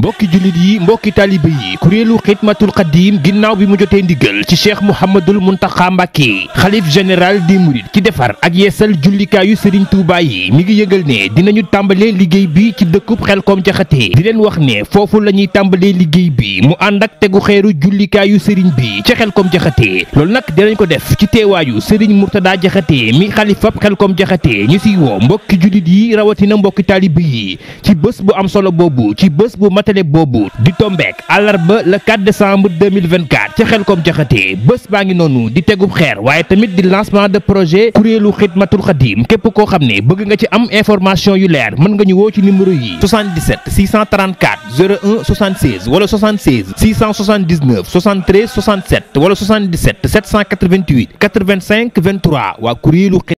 mbokki jullit yi mbokki taalibe yi kuréelu xidmatul xadim ginnaaw bi mu jotee ndigal ci cheikh Mouhamadul Mountakha Mbacké xalif général des mourides ci defar ak yeesal jullikaayu Serigne Touba yi mi ngi yëgal ne dinañu tàmbalee liggéey bi ci dëkkub Xelkom Jaxate di leen wax ne foofu la ñuy tàmbalee liggéey bi mu ànd ak tegu xeeru jullikaayu Serigne bi ci Xelkom Jaxate loolu nag dinañ ko def ci teewaayu Serigne Mourtada Jaxate mi xalifab Xelkom Jaxate ñu siy woo mbokki jullit yi rawatina mbokki taalibe yi ci bés bu am solo boobu ci bés bu matale boobu di tombeek àllarba le 4 décembre 2024 ca Xelkom Jaxate bés baa ngi noonu di tegub xeer waaye tamit di lancement de projet kuréelu xidmatul xadim képp koo xam ne bëgg nga ci am information yu leer mën nga ñu woo ci numéro yi 77 634 01 76 wala 76 679 73 67 wala 77 788 85 23 waa kuréelu